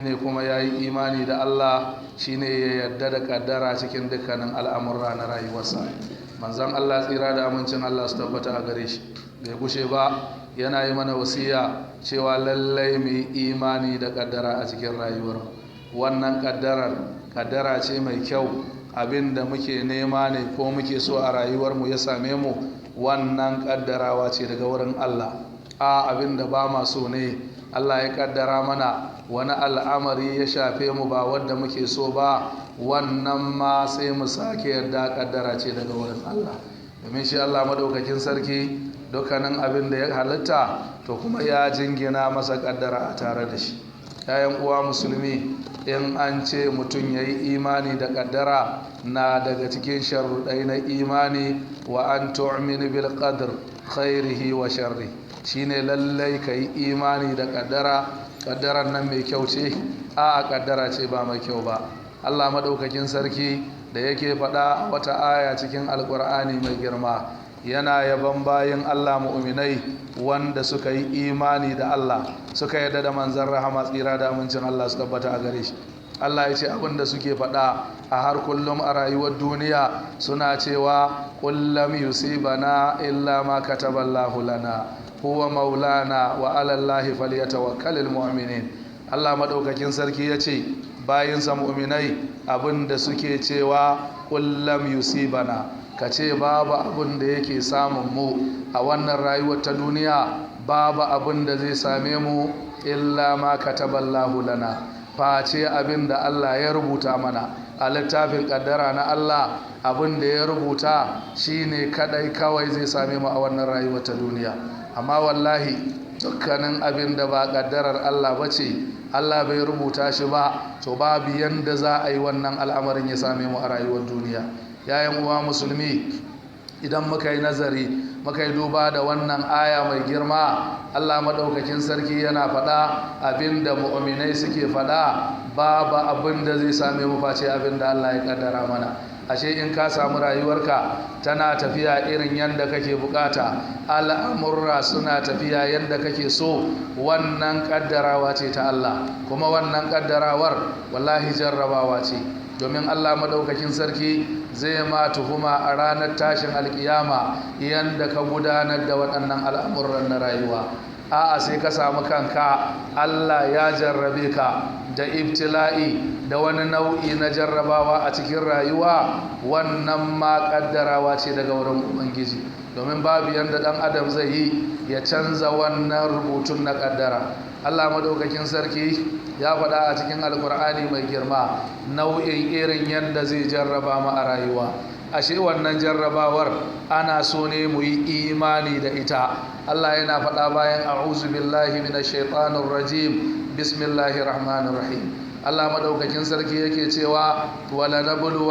Ne kuma ya yi imani da Allah shine ya yarda da kaddara cikin dukkanin al'amurra na rayuwarsa. Manzon Allah, tsira da amincin Allah su tabbata a gare shi, bai gushe ba yana yi mana wasiya cewa lallai mu yi imani da kaddara a cikin rayuwarmu. Wannan kaddarar kaddara ce mai kyau, abin da muke nema ne ko muke so a rayuwarmu ya same mu, wannan kaddarawa ce daga wurin Allah. A abin da ba ma so ne Allah ya kaddara mana, wani al'amari ya shafe mu ba wanda muke so ba, wannan ma sai mu sake yarda kaddara ce daga wurin Allah. Domin shi Allah madaukakin sarki, dukkanin abin da ya halitta to kuma ya jingina masa kaddara a tare da shi. Yayan uwa musulmi, in an ce mutum ya yi imani da kaddara, na daga cikin sharuɗai na imani wa an tu'minu bil qadr khairihi wa sharri, shine lallai ka yi imani da kaddara. Kaddarar nan mai kyau ce, a kaddara ce ba mai kyau ba. Allah madaukakin sarki da yake faɗa wata aya cikin Alƙur'ani mai girma, yana yaban bayin Allah mu'minai wanda suka yi imani da Allah, suka yarda da manzon rahama, tsira da amincin Allah su tabbata a gare shi. Allah ya ce abin da suke faɗa a har kullum a rayuwar duniya, suna cewa: "Qul lan yusibana illa ma kataballahu lana huwa maulana wa ala Allahi falyatawakkalul mu'minin." Allah madaukakin sarki ya ce bayinsa mu'minai abin da suke cewa: "Qul lan yusibana", ka ce babu abin da yake samun mu a wannan rayuwar ta duniya, babu abin da zai same mu, "illa ma kataballahu lana", face abin da Allah ya rubuta mana a littafin kaddara na Allah. Abin da ya rubuta shine kadai kawai zai same mu a wannan rayuwar ta duniya. Amma wallahi dukkanin abin da ba kaddarar Allah ba ce, Allah bai rubuta shi ba, to babu yanda za a yi wannan al'amarin ya same mu a rayuwar duniya. Yayan uwa musulmi, idan muka yi nazari, muka yi duba da wannan aya mai girma, Allah maɗaukakin sarki yana faɗa abinda mu'minai suke faɗa: babu abin da zai same mu face abin da Allah ya kaddara mana. Ashe in ka samu rayuwarka tana tafiya irin yadda kake bukata, al'amurra suna tafiya yadda kake so, wannan kaddarawa ce ta Allah. Kuma wannan kaddarawar wallahi jarrabawa ce, domin Allah madaukakin sarki zai ma tuhuma a ranar tashin alkiyama yadda ka gudanar da waɗannan al'amuran na rayuwa. A'a, sai ka samu kanka Allah ya jarrabe ka da ibtila'i, da wani nau'i na jarrabawa a cikin rayuwa, wannan ma kaddarawa ce daga wurin Ubangiji, domin babu yadda ɗan adam zai yi ya canza wannan rubutun na kaddara. Allah madaukakin sarki ya faɗa a cikin Alkur'ani mai girma nau'in irin yadda zai jarraba mu a rayuwa. Ashe wannan jarrabawar ana so ne mu yi imani da ita. Allah yana faɗa bayan "A'udhu billahi minash shaitanir rajim, bismillahir rahmanir rahim", Allah madaukakin sarki yake cewa: "Wala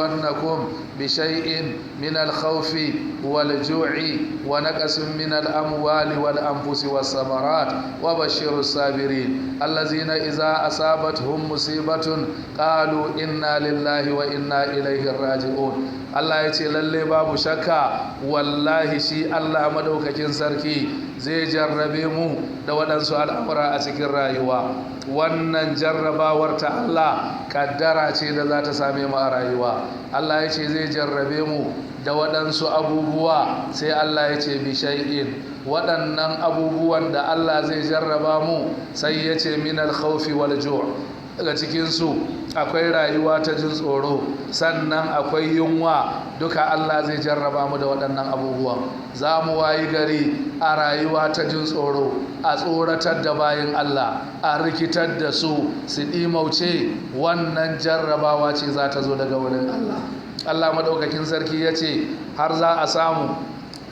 nabluwannakum bi shay'in min al-khawfi wal ju'i wa naqsin min al-amwali wal anfusi was samarat wa bashshirus sabirin allazina idza asabatuhum musibatun qalu inna lillahi wa inna ilaihi raji'un." Allah ya ce lalle babu shakka, wallahi shi Allah madaukakin sarki zai jarrabe mu da waɗansu al'amura a cikin rayuwa. Wannan jarrabawar ta Allah kaddara ce da za ta same mu a rayuwa. Allah ya ce zai jarrabe mu da waɗansu abubuwa. Sai Allah ya ce "bi shay'in", waɗannan abubuwan da Allah zai jarraba mu, sai ya ce "min al-khawfi wal ju'", daga cikinsu akwai rayuwa ta jin tsoro, sannan akwai yunwa. Duka Allah zai jarraba mu da waɗannan abubuwan. Za mu wayi gari a rayuwa ta jin tsoro, a tsoratar da bayin Allah, a rikitar da su, su ɗimauce. Wannan jarrabawa ce za ta zo daga wurin Allah. Allah maɗaukakin sarki ya ce har za a samu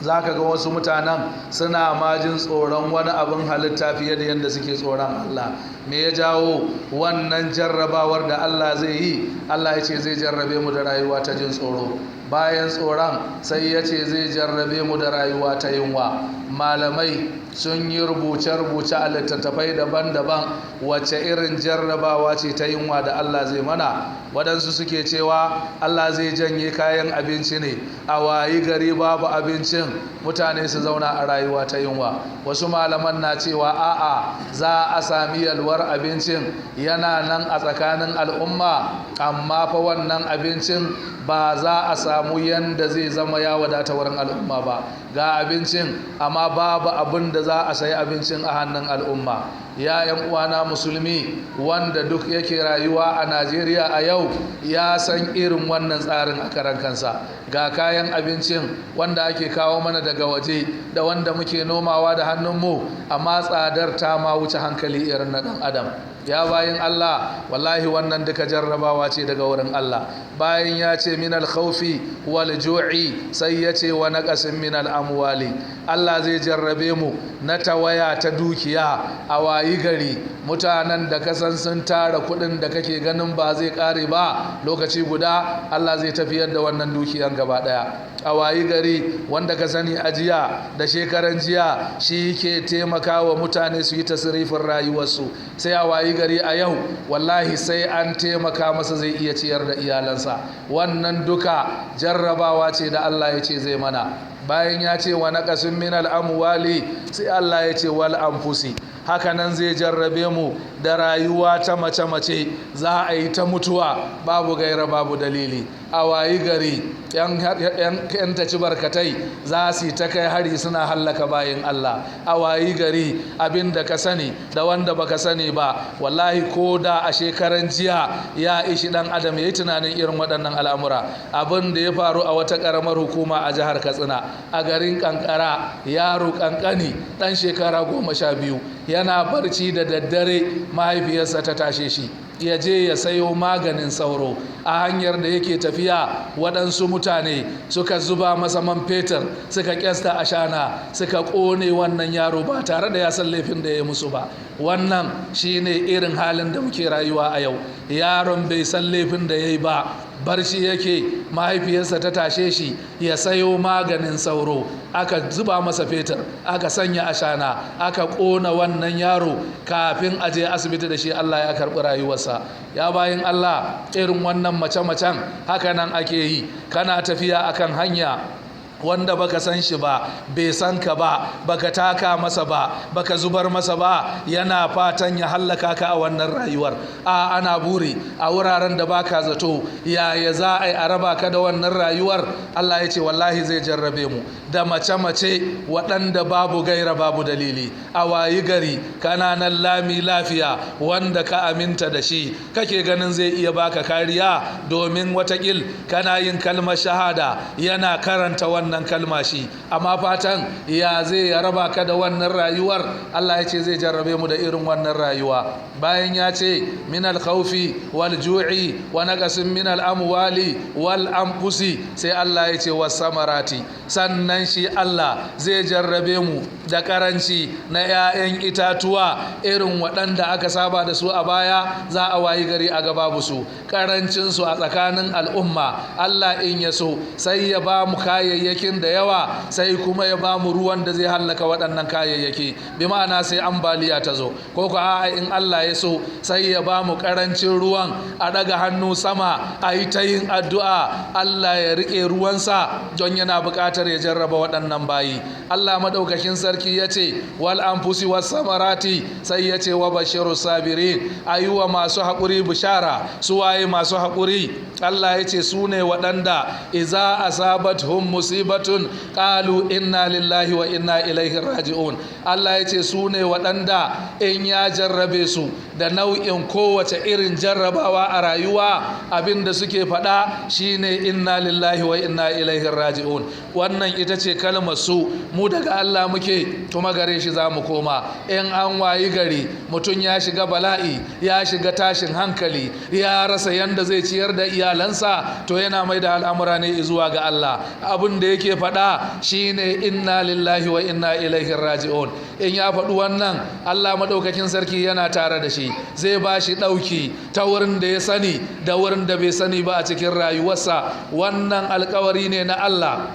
za ka ga wasu mutanen suna majin tsoron wani abin halitta fiye da yadda suke tsoron Allah. Me ya jawo wannan jarrabawar da Allah zai yi? Allah ya ce zai jarrabe mu da rayuwa ta jin tsoro. Bayan tsoron, sai ya ce zai jarrabe mu da rayuwa ta yunwa. Malamai sun yi rubuce-rubuce a littattafai daban-daban wacce irin jarrabawa ce ta yunwa da Allah zai mana. Waɗansu suke cewa Allah zai janye kayan abinci ne, a wayi gari babu abincin, mutane su zauna a rayuwa ta yunwa. Wasu malaman na cewa a'a, za a sami yalwar bar abincin yana nan a tsakanin al'umma, amma fa wannan abincin ba za a samu yanda zai zama ya wadata wurin al'umma ba. Ga abincin, amma babu abin da za a sayi abincin a hannun al'umma. Ya 'yan uwana musulmi, wanda duk yake rayuwa a Najeriya a yau ya san irin wannan tsarin a karan kansa. Ga kayan abincin wanda ake kawo mana daga waje da wanda muke nomawa da hannunmu, amma tsadar ta ma wuce hankali irin na ɗan adam. Ya bayin Allah, wallahi wannan duka jarrabawa ce daga wurin Allah. Bayan ya ce minal khawfi wal ju'i, sai ya ce wa naqasin minal amwali. Allah zai jarrabe mu na tawaya ta dukiya. A wayi gari, mutanen da kasan sun tara kuɗin da kake ganin ba zai kare ba, lokaci guda Allah zai tafiyar da wannan dukiyan gaba ɗaya. A wayi gari, wanda ka sani a jiya da shekaran jiya shi ke taimakawa mutane su yi tasirifin rayuwarsu, sai a wayi gari a yau wallahi sai an taimaka masa zai iya ciyar da iyalansa. Wannan duka jarrabawa ce da Allah ya ce zai mana. Bayan ya ce wa naqasin min amwali, sai Allah ya ce wal anfusi. Hakanan zai jarrabe mu da rayuwa ta mace-mace. Za a yi ta mutuwa babu gaira babu dalili. A wayi gari 'yan taci barkatai za su yi ta kai hari suna hallaka bayin Allah. A wayi gari, abin da ka sani da wanda baka sani ba, wallahi ko da a shekaran jiya ya ishi dan adam ya yi tunanin irin waɗannan al'amura. Abin da ya faru a wata ƙaramar hukuma a jihar Katsina, a garin Kankara, yaro ƙanƙani ɗan shekara 12 yana barci da daddare, mahaifiyarsa ta tashe shi ya je ya sayo maganin sauro. A hanyar da yake tafiya, waɗansu mutane suka zuba masa man fetur, suka kyasta ashana, suka ƙone wannan yaro ba tare da ya san laifin da ya musu ba. Wannan shine irin halin da muke rayuwa a yau. Yaron bai san laifin da ya yi ba, barci yake, mahaifiyarsa ta tashe shi ya sayo maganin sauro, aka zuba masa fetur, aka sanya ashana, aka ƙona wannan yaro. Kafin a je asibiti da shi, Allah ya karɓi rayuwarsa. Ya bayin Allah, irin wannan mace-macen haka nan ake yi. Kana tafiya akan hanya, wanda baka san shi ba, bai san ka ba, baka taka masa ba, baka zubar masa ba, yana fatan ya hallaka ka a wannan rayuwar. A ana buri a wuraren da baka zato, yaya za a yi a raba ka da wannan rayuwar? Allah ya ce wallahi zai jarrabe mu da mace-mace waɗanda babu gaira babu dalili. A wayi gari kananan lami lafiya, wanda ka aminta da shi, kake ganin zai iya baka kariya, domin watakil kana yin kalmar shahada, yana karanta wannan kalma shi, amma fatan ya zai ya raba ka da wannan rayuwar. Allah ya ce zai jarrabe mu da irin wannan rayuwa. Bayan ya ce min al-khawfi wal ju'i wa naqasin min al-amwali wal anfusi, sai Allah ya ce was samarati. Sannan shi Allah zai jarrabe mu da karanci na 'ya'yan itatuwa irin waɗanda aka saba da su a baya. Za a wayi gari a gaba su karancin su a tsakanin al'umma. Allah in ya so sai ya ba mu kayayyakin da yawa, sai kuma ya ba mu ruwan da zai hallaka waɗannan kayayyaki, bi ma'ana sai ambaliya ta zo. Ko ko a'a, in Allah ya so sai ya ba mu karancin ruwan, a ɗaga hannu sama a yi ta yin addu'a, Allah ya riƙe ruwansa don yana buƙatar ya jarraba waɗannan bayi. Allah maɗaukakin sarki ya ce wal anfusi was samarati, sai ya ce wa bashiru sabirin, ayuwa masu haƙuri bishara. Su waye masu haƙuri? Allah ya ce su ne waɗanda iza asabathum musibatun qalu inna lillahi wa inna ilaihi raji'un. Allah ya ce su ne waɗanda in ya jarrabe su da nau'in kowace irin jarrabawa a rayuwa, abinda suke faɗa shine inna lillahi wa inna ilaihi raji'un. Wannan ita ce kalmar su: mu daga Allah muke, kuma gare shi za mu koma. In an wayi gari mutum ya shiga bala'i, ya shiga tashin hankali, ya rasa yanda zai ciyar da iyalansa, to yana mai da al'amura ne zuwa ga Allah. Abin da yake faɗa shine inna lillahi wa inna ilaihi raji'un. In ya faɗi wannan, Allah maɗaukakin sarki yana tare da shi, zai ba shi ɗauki ta wurin da ya sani da wurin da bai sani ba a cikin rayuwarsa. Wannan alkawari ne na Allah.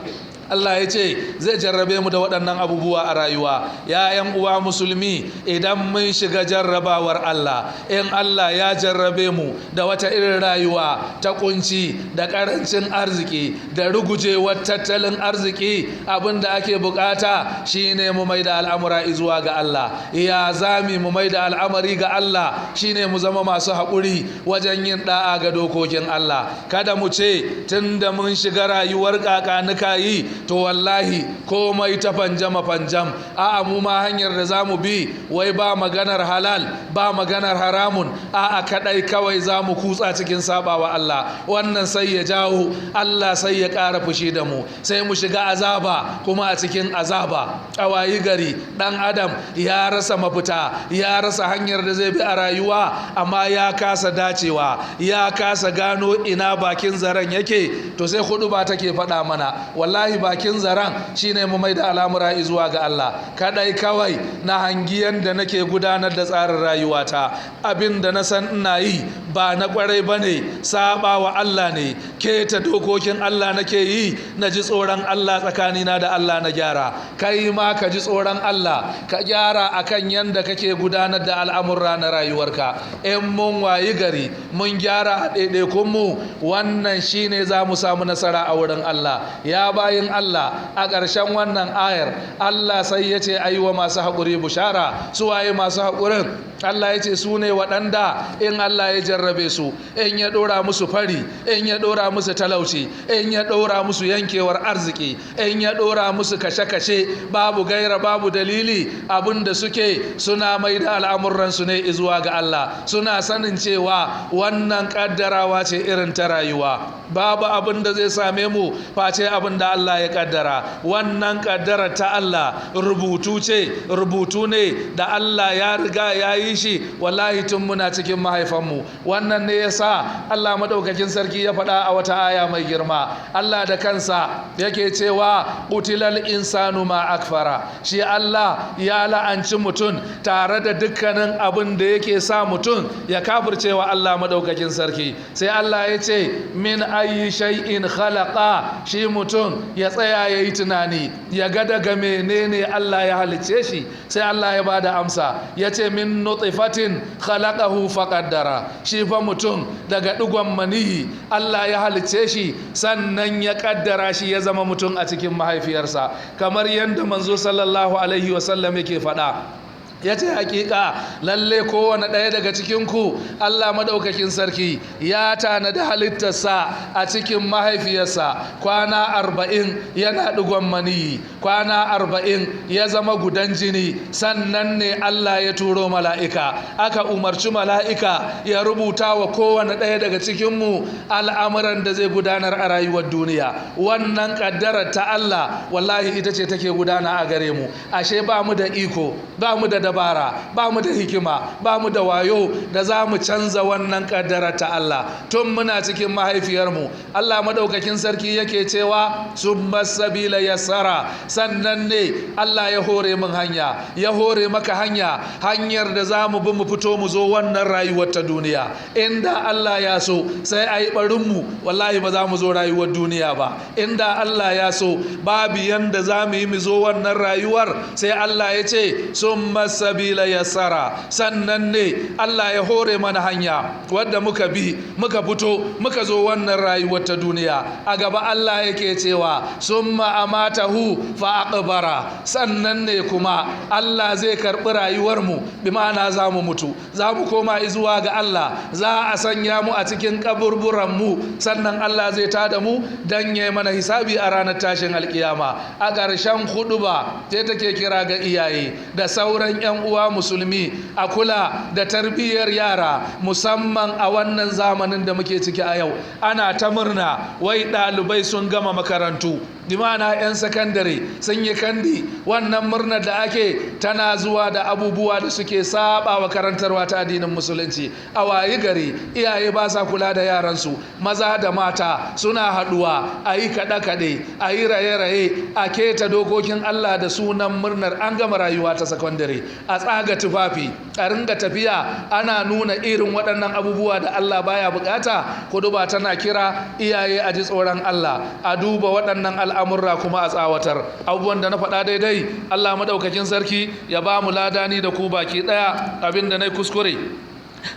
Allah ya ce zai jarrabe mu da waɗannan abubuwa a rayuwa. Ya ‘yan uwa musulmi, idan mun shiga jarrabawar Allah, in Allah ya jarrabe mu da wata irin rayuwa ta kunci da ƙarancin arziki da rugujewar tattalin arziki, abin da ake bukata shine mu mai da al'amura zuwa ga Allah. Ya zami mu mai da al'amari ga Allah? Shine mu zama masu haƙuri wajen yin da'a ga dokokin Allah. Kada mu ce tunda mun shiga rayuwar kakanuka yi, to wallahi komai ta fanjama fanjam. A'a, mu ma hanyar da zamu bi, wai ba maganar halal, ba maganar haramun, a'a, kadai kawai zamu kutsa cikin sabawa Allah. Wannan sai ya jawo Allah sai ya ƙara fushi da mu, sai mu shiga azaba kuma a cikin azaba. A wayi gari dan adam ya rasa mafita, ya rasa hanyar da zai bi a rayuwa, amma ya kasa dacewa, ya kasa gano ina bakin zaren yake. To sai hudu ba take faɗa mana, wallahi bakin zaren shine mu mai da al'amura zuwa ga Allah. Kadai kawai na hangiyan da nake gudanar da tsarin rayuwata, abin da na san ina yi ba na kwarai ba ne, saba wa Allah ne, keta dokokin Allah nake yi, na ji tsoron Allah tsakanina da Allah na gyara. Kai ma ka ji tsoron Allah, ka gyara akan yanda kake gudanar da al'amura na rayuwarka. In mun wayi gari mun gyara a ɗaiɗaikunmu, wannan shine za mu samu nasara a wurin Allah. Ya bayin Allah, a ƙarshen wannan ayar Allah sai ya ce ayi wa masu haƙuri bushara. Su waye masu haƙurin? Allah ya ce su ne waɗanda in Allah ya jarrabe su, in ya ɗora musu fari, in ya ɗora musu talauci, in ya ɗora musu yankewar arziki, in ya ɗora musu kashe-kashe babu gaira babu dalili, abin da suke suna mai da al'amuransu ne izuwa ga Allah. Suna sanin cewa wannan ƙaddarawa ce irin ta rayuwa, babu abin da zai same mu face abin da Allah ya ƙaddara. Wannan ƙaddara ta Allah rubutu ce, rubutu ne da Allah ya riga ya yi shi wallahi tun muna cikin mahaifanmu. Wannan ne yasa Allah madaukakin sarki ya faɗa a wata aya mai girma. Allah da kansa yake cewa qutilal insanu ma akfara. Shi Allah ya la'anci mutum tare da dukkanin abin da yake sa mutum ya kafircewa Allah madaukakin sarki. Sai Allah ya ce min ayi shay'in khalaqa. Shi mutum ya tsaya ya yi tunani, ya ga daga menene Allah ya halicce shi. Sai Allah ya bada amsa, ya ce min nutfatin khalaqahu faqaddara. Shi fa mutum daga digon maniyi Allah ya halicce shi, sannan ya kaddara shi ya zama mutum a cikin mahaifiyarsa, kamar yadda manzo sallallahu alaihi wasallam yake faɗa, ya ce hakika lalle kowane ɗaya daga cikinku Allah maɗaukakin sarki ya tanadi halittarsa a cikin mahaifiyarsa kwana 40 yana ɗigon maniyi, kwana 40 ya zama gudan jini. Sannan ne Allah ya turo mala'ika, aka umarci mala'ika ya rubuta wa kowane ɗaya daga cikinmu al'amuran da zai gudanar a rayuwar duniya. Wannan ƙaddarar ta Allah wallahi ita ce take gudana a gare mu. Ashe ba mu da iko, ba mu da dabara, ba mu da hikima, ba mu da wayo da za mu canza wannan kaddara ta Allah tun muna cikin mahaifiyarmu. Allah madaukakin sarki yake cewa summa sabila yassara. Sannan ne Allah ya hore min hanya, ya hore maka hanya, hanyar da za mu bi mu fito mu zo wannan rayuwar ta duniya. Inda Allah ya so sai a yi barinmu, wallahi ba za mu zo rayuwar duniya ba. Inda Allah ya so babu yanda za mu yi mu zo wannan rayuwar. Sai Allah ya ce summa sabila yassara. Sannan ne Allah ya hore mana hanya wadda muka bi muka fito muka zo wannan rayuwar ta duniya. A gaba Allah yake cewa summa amatahu fa aqbara. Sannan ne kuma Allah zai karbi rayuwar mu, bi ma'ana za mu mutu, za mu koma zuwa ga Allah, za a sanya mu a cikin kaburburan mu. Sannan Allah zai tada mu dan yayi mana hisabi a ranar tashin alkiyama. A ƙarshen huɗuba sai take kira ga iyaye da sauran 'yan uwa musulmi a kula da tarbiyyar yara, musamman a wannan zamanin da muke ciki a yau. Ana ta murna wai ɗalibai sun gama makarantu, dimana 'yan sakandare sun yi kandi. Wannan murnar da ake tana zuwa da abubuwa da suke saba wa karantarwa ta addinin musulunci. A wayi gari iyaye ba sa kula da yaransu, maza da mata suna haɗuwa a yi kaɗe-kaɗe, a yi raye-raye, a keta dokokin Allah da sunan murnar an gama rayuwa ta sakandare. A tsaga tufafi, a ringa tafiya ana nuna irin waɗannan abubuwa da Allah baya bukata. Huduba tana kira iyaye a ji tsoron Allah, a duba waɗannan al'amurra kuma a tsawatar. Abubuwan da na faɗa daidai, Allah madaukakin sarki ya ba mu ladani da ku baki ɗaya. Abin da na kuskure,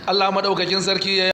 Allah madaukakin sarki ya